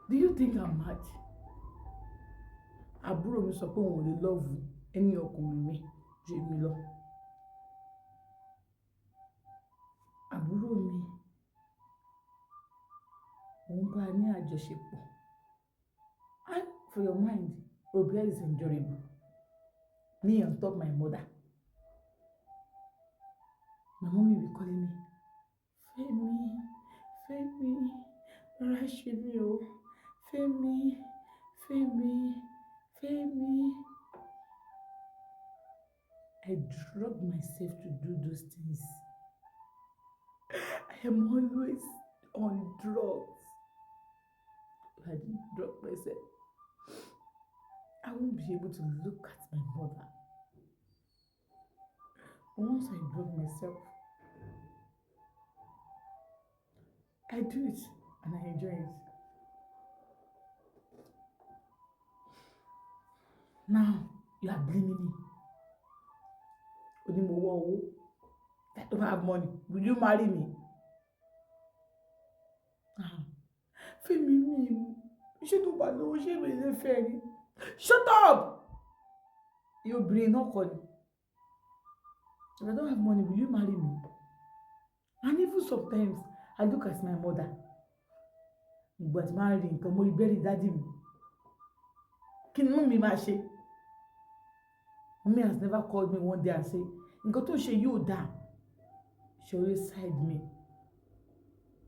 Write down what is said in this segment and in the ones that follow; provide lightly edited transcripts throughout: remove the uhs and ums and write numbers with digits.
Do you think I'm mad? Àbúrò mi sọ pé òun ò lè love ẹni ọkùnrin mi ju èmi lọ. Àbúrò mi, òun bá a ní àjọṣepọ̀. And for your mind, Robia is endurable. Me on top my mother. My mommy be calling me, Femi, Femi, rọra ṣe mí o. Femi, Femi, Femi. I drug myself to do those things. I am always on drugs. If I didn't drug myself, I won't be able to look at my mother. But once I drug myself, I do it and I enjoy it. Now you are blaming me. Ó ní mo wá owó. I don't have money. Will you marry me? Ah, Fẹ́mi mi, ṣé tó bá lówó ṣé mi lè fẹ́ ni? Shut up! Ìyá obìnrin náà kọ́ ni. If I don't have money, will you marry me? And even sometimes, I look at my mother. Ìgbà tí máa ń rí nǹkan, mo rí bẹ́ẹ̀rì daddy mi. Kí ni mummy máa ṣe? Mummy has never called me one day and say, nǹkan tó ṣe yóò dáa. She always side me.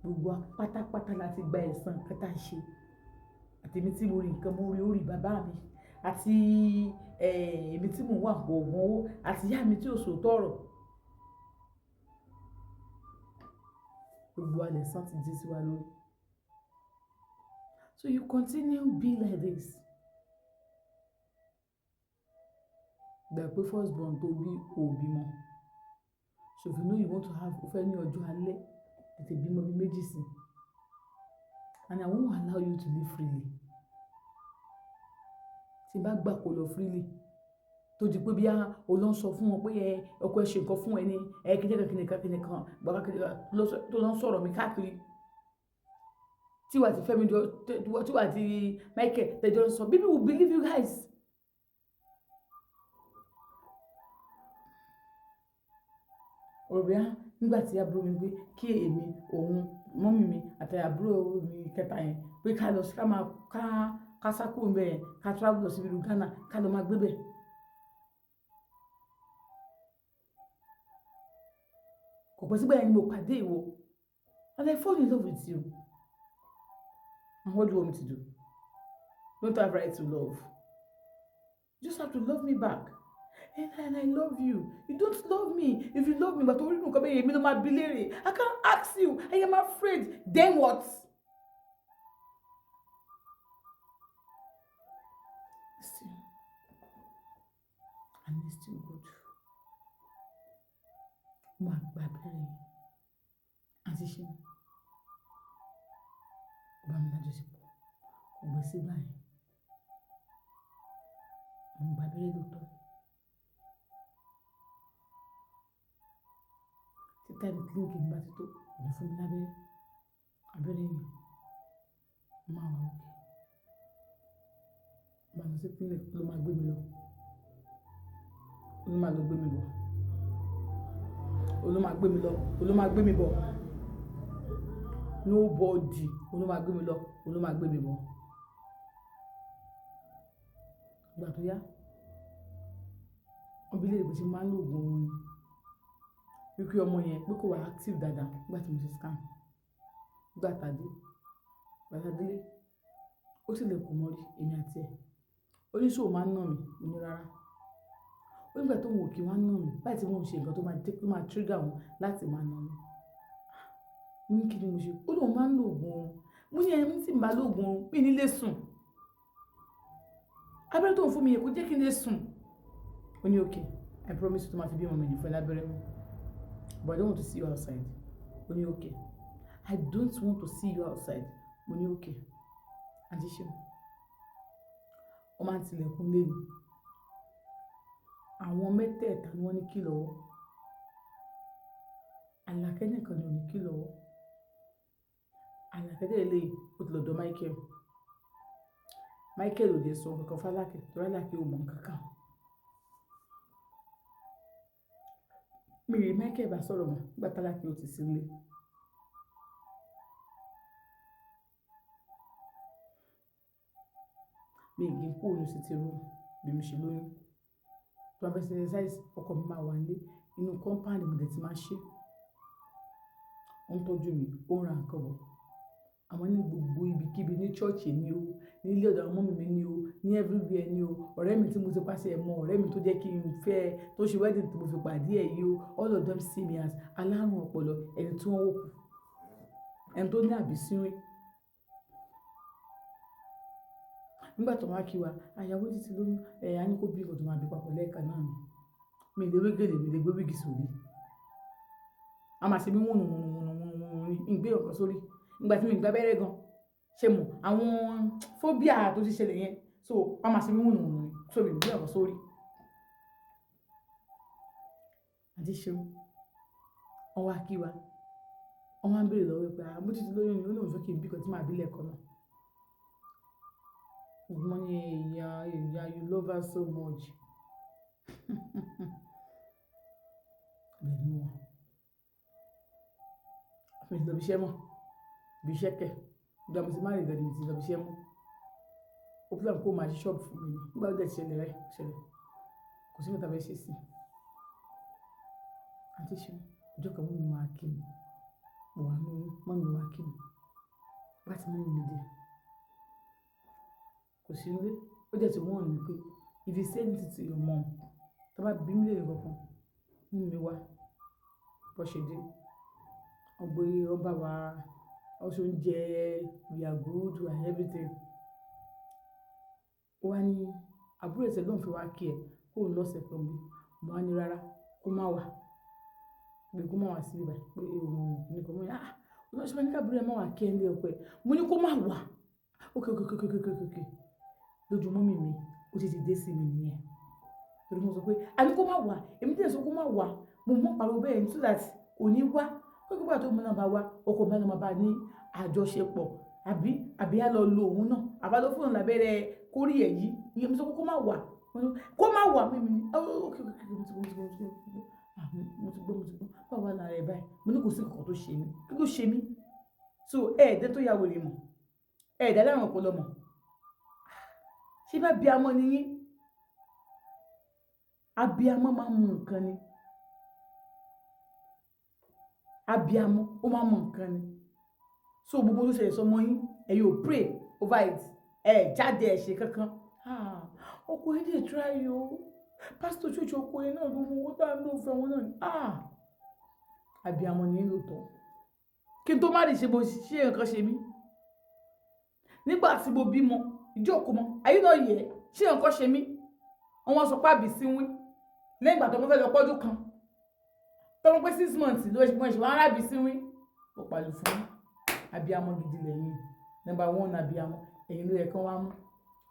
Gbogbo wa pátápátá láti gba ẹ̀san nǹkan tá a ṣe. Àti èmi tí mo rí nǹkan, mo rí orí bàbá mi. Àti èmi tí mò ń wà òògùn owó. Àti ìyá mi tí ò sòótọ́ ọ̀rọ̀. Gbogbo wa lẹ̀san ti dé sí wa lórí. So you continue be like this. Gbà pé first born tó bí ò bímọ. So if you know you want to have, o fẹ́ ní ọjọ́ alẹ́, tètè bímọ bí méjì sí. And I won't allow you to live freely. Tí n bá gbà kó lọ freely, tó di pé bí o lọ ń sọ fún wọn pé ẹ ọkọ ẹ ṣe nǹkan fún ẹ ní ẹ kíni kan kíni kan kíni kan gbàgbà kíni kan tó lọ ń sọ̀rọ̀ mi káàkiri. Tí wà tí Fẹ́mi jọ, tí wà tí Michael tẹjọ ń sọ, people will believe you guys. Òròbíà nígbà tí àbúrò mi pé kí èmi, òun, mummy mi àti àbúrò mi kẹta yẹn pé ká lọ sí ká máa ká ká sá kúrò níbẹ̀ yẹn, ká travel lọ sí ìlú Ghana, ká lọ máa gbé bẹ̀. Kò pẹ́ sígbà yẹn ni mo pàdé ìwọ. And I fall in love with you. And what do you want me to do? Don't have right to love. You just have to love me back. And I love you. You don't love me. If you love me, but orí nǹkan bẹ́ẹ̀ yẹn mi ló máa bi léèrè. I can't ask you. I am afraid. Then what? Still, and it's still good. Mo máa gba abẹ́rẹ́ yẹn. Àti ṣe. Ó bá mi lájọṣepọ̀. Kò gbé sígbà yẹn. Mo gba abẹ́rẹ́ lóòótọ́. Tí time clinic mi bá ti tó, kò ní fún mi lábẹ́rẹ́. Abẹ́rẹ́ yẹn, mo máa wà okay. Mo máa lọ sí clinic, ló máa gbé mi lọ. Ó ló máa lọ gbé mi bọ̀. Ó ló máa gbé mi lọ. Ó ló máa gbé mi bọ̀. Nobody. Ó ló máa gbé mi lọ. Ó ló máa gbé mi bọ̀. Ìgbà tó yá, wọ́n bi léèrè pé ṣé mo máa ń lo òògùn oorun ni. Wípé ọmọ yẹn pé kò wá active dáadáa nígbà tí mo ṣe scan. Nígbà tá dé, ìgbà tá délé, ó sì lè kó mọ́rí èmi àti ẹ̀. Ó ní ṣé o máa ń nà mí? Mo ní rárá. Ó ní ìgbà tó ń wò kí wọ́n nà mí, báyìí tí mò ń ṣe nǹkan tó máa jẹ́ kó máa trigger òun láti máa nà mí. Mo ní kí ni mo ṣe? Ó lóun máa ń lo òògùn oorun. Mo ní ẹni tí ń bá lo òògùn oorun, mi ní lè sùn. Abẹ́rẹ́ tó ń fún mi yẹn kò jẹ́ kí n lè sùn. Ó ní okay, I promise you tó máa fi bímọ mi ní fún ẹ lábẹ́rẹ́ mọ́. But I don't want to see you outside. Ó ní okay. I don't want to see you outside. Mo ní okay. Àǹtí Ṣeun, wọ́n máa ń tilẹ̀kùn lé mi. Àwọn mẹ́tẹ̀ẹ̀ta ni wọ́n ní key lọ́wọ́. Àlàkẹ́ nìkan ni ò ní key lọ́wọ́. Àlàkẹ́ dẹ̀ léleyìí, ó ti lọ ọ̀dọ̀ Michael. Michael ò dé sọ kankan f'Alákẹ́ torí Alákẹ́ ò mọ̀ nǹkankan. Mi rí Michael bá sọ̀rọ̀ mọ́ nígbà t'Alákẹ́ ò ti sí nílé. Mi kì í kúrò ní sitting room bí mo ṣe lóyún. Tí wọ́n bá fẹ́ ṣe exercise, ọkọ mi máa wà nílé. Inú compound mo dẹ̀ ti máa ṣe. Ó ń tọ́jú mi, ó ń ra nǹkan bọ̀. Àmọ́ ní gbogbo ibikíbi, ní church ni o, ní ilé ọ̀dọ̀ àwọn mummy mi ni o, ní everywhere ni o. Ọ̀rẹ́ mi tí mo ti pàṣẹ mọ̀, ọ̀rẹ́ mi tó jẹ́ kí n fẹ́, tó ṣe wedding tí mo fi pàdé ẹ̀ yìí o. All of them see me as alárùn ọpọlọ, ẹni tí wọ́n wò kú, ẹni tó ní àbísínwín. Nígbà tó wá kí wa, àyàwó ti ti lóyún, ẹ̀ á ní kó bí nǹkan tó máa bí papọ̀ lẹ́ẹ̀kan náà ni. Mi lè wé gèlè, mi lè gbé wíìgì sórí. A máa ṣe mí wùnù wùnù wùnù wùnù wùnù ní ìgbé ọ̀kan sórí. Nígbà tí mi gba abẹ́rẹ́ gan, ṣé mo àwọn phobia tó ti ṣẹlẹ̀ yẹn, so a máa ṣe mí wùnù wùnù ní, so mi gbé ọ̀kan sórí. Àǹtí Ṣeun, wọ́n wá kí wa. Wọ́n wá ń béèrè lọ́wọ́ pé, "À, mo ti ti lóyún ni." Ó ní òun fẹ́ kí n bí nǹkan tí màá bí lẹ́ẹ̀kan náà. Mo ní, "Ìyá, ìyá, you love her so much." Bẹ́ẹ̀ ni mo wà. Mi ò lọ ibi iṣẹ́ mọ́, ibi iṣẹ́ kẹ̀. Ìgbà mo ti marry gan ni mi ti lọ ibi iṣẹ́ mọ́. Ó plan kó máa ṣí shop fún mi ni. Nígbà tó dẹ̀ ti ṣẹlẹ̀ rẹ̀, ṣẹlẹ̀. Kò sí nǹkan tí a fẹ́ ṣe sí i. Àǹtí Ṣeun, ọjọ́ kan mummy mi wá kí mi. Mo wà nínú oyún, mummy mi wá kí mi. Bá ti mummy mi dé, kò sí nílé. Ó dẹ̀ ti warn mi pé if you say anything to your mom, tí wọ́n bá bí mi léèrè nǹkan kan, mummy mi wá. Bó ṣe dé, wọ́n gbé, wọ́n bá wa, wọ́n ṣe oúnjẹ, we are good, we are everything. Ó wá ní àbúrò ẹ̀ lóun fẹ́ wá kí ẹ, kó lọ́sẹ̀ kan bí. Mo wá ní rárá, kó má wá. Pé kó má wá síbí báyìí, pé òun nìkan. Mo ní, "Ah, ó ṣe máa ní kí àbúrò ẹ má wá kí ẹ nílé ọkọ ẹ." Mo ní kó má wá. Okay, okay, okay, okay, okay, okay. Lójú mummy mi, ó ti ti dé sí mi nìyẹn. Torí mo sọ pé, "A ní kó má wá." Èmi tí ẹ sọ kó má wá. Mo mọ̀ pariwo bẹ́ẹ̀ so that kò ní wá. Pé kí bá tó mú náà bá wá, ọkọ mi á lọ máa bá ní àjọṣepọ̀. Àbí, àbí á lọ lo òun náà. Àbá lọ fún òun lábẹ́rẹ́ kórí ẹ̀ yìí. Ìyẹn mo sọ pé kó má wá. Kó má wá. Mímí ní, oh, okay, okay, okay, mo ti gbọ́, mo ti gbọ́, mo ti gbọ́. Ah, mo ti gbọ́, mo ti gbọ́. Báwo wà lára ẹ báyìí? Mo ní kò sí nǹkan tó ṣe mí. Kí ló ṣe mí? So ẹ ẹ̀dẹ́ tó ya wèrè mọ̀. Ẹ ẹ̀dá lárùn ọpọlọ mọ̀. Ṣé bá bí amọ̀ ni yín? Abiyamọ máa ń mú nǹkan ni. Abiyamọ ó máa ń mú nǹkan ni. So gbogbo tó ṣẹlẹ̀ sọmọ yín, ẹ̀yin ò pray over it. Ẹ jáde ẹ ṣe kankan. Ah, ọkọ ẹ dẹ̀ try o. Pastor church ọkọ ẹ náà ló mú owó tá ń lò fún wọn náà ni. Ah, abiyamọ ni yín lóòótọ́. Kí n tó má lè ṣe bó ṣe nǹkan ṣe mí. Nígbà tí mo bímọ, ìjókòó mọ́, ayé náà yẹ, ṣé nǹkan ṣe mí? Wọ́n wá sọ pé àbísínwín. Lẹ́yìn ìgbà tó mo fẹ́ lọ pọ́dún kan. Tọ́ mo pé 6 months ló ṣe mo ṣe wá rábìsínwín. Ó pàlù fún abiyamọ gidi lẹ́yìn. Number one abiyamọ, ẹ̀yin ló yẹ kán wá mú.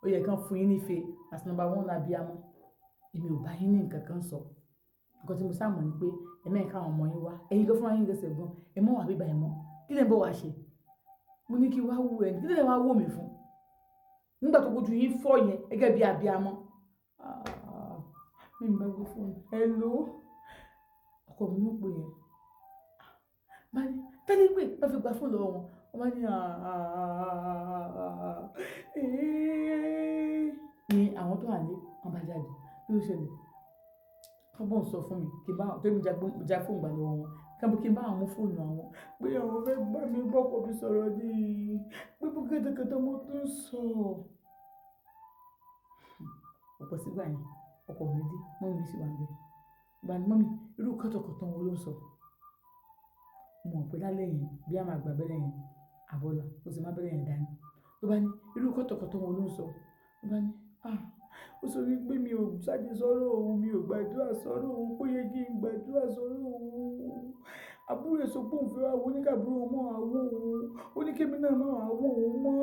Ó yẹ kán fún yín nífe as number one abiyamọ. Èmi ò bá yín ní nǹkan kan sọ. Nǹkan tí mo sá mọ̀ ni pé ẹ mẹ́rin káwọn ọmọ yín wá. Ẹ̀yin gan fúnra yín gẹ̀ẹ́sẹ̀ gan. Ẹ mọ̀ wá bíbá ẹ mọ́. Kí lẹ ń bọ̀ wá ṣe? Mo ní kí wá wú ẹ ní. Kí lẹ wá wò mí fún? Nígbà tó kojú yín fọ́ yẹn gẹ́gẹ́ bí abiyamọ. Ah, mi ò bá gbé fóònù. Hello. Ọkọ mi ló pè yẹn. Bá ní, tẹ́lẹ̀ pé wọ́n fi gba fóònù lọ́wọ́ wọn. Wọ́n bá ní, "Ah, eh." Ní àwọn tó wà nílé, wọ́n bá jáde. Kí ló ṣẹlẹ̀? Wọ́n bọ̀ ń sọ fún mi kí n bá, torí mo já fóònù gbà lọ́wọ́ wọn. Kí n bá àwọn mú fóònù àwọn. Pé àwọn fẹ́ bá mi bọ́kọ mi sọ̀rọ̀ ní. Pé bó kẹ́tẹ́kẹ́tẹ́ mo tún sọ. Ọ̀pọ̀ sígbà yẹn, ọkọ mi dé, mummy mi sì wà níbẹ̀. Ìgbà ní mummy, irú kọ́tọ̀kọ́tọ̀ wo ló ń sọ? Mo mọ̀ pé lálẹ́ yẹn, bí a máa gba abẹ́rẹ́ yẹn, àbọ̀là, ó ti má abẹ́rẹ́ yẹn dání. Ló bá ní, irú kọ́tọ̀kọ́tọ̀ wo ló ń sọ? Ló bá ní, "Ah, ó sọ wípé mi ò jáde sọ́rọ̀ òun, mi ò gbàdúrà sọ́rọ̀ òun, pé ó yẹ kí n gbàdúrà sọ́rọ̀ òun. Àbúrò ẹ̀ sọ pé òun fẹ́ wá wo, ó ní kí àbúrò òun máa wá wo òun. Ó ní kí èmi náà máa wá wo òun mọ́."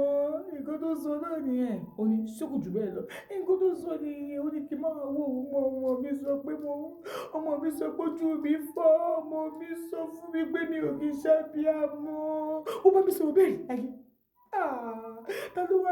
Nǹkan tó sọ náà nìyẹn. Ó ní, ṣé kò jù bẹ́ẹ̀ lọ? Nǹkan tó sọ nìyẹn. Ó ní kí n máa wá wo òun mọ́. Ọmọ mi sọ pé mo, ọmọ mi sọ pé ojú mi fọ́. Ọmọ mi sọ fún mi pé mi ò kí ń ṣe abiyamọ. Ó bá mi sọ̀rọ̀ bẹ́ẹ̀ láyé. Ah, ta ló wá.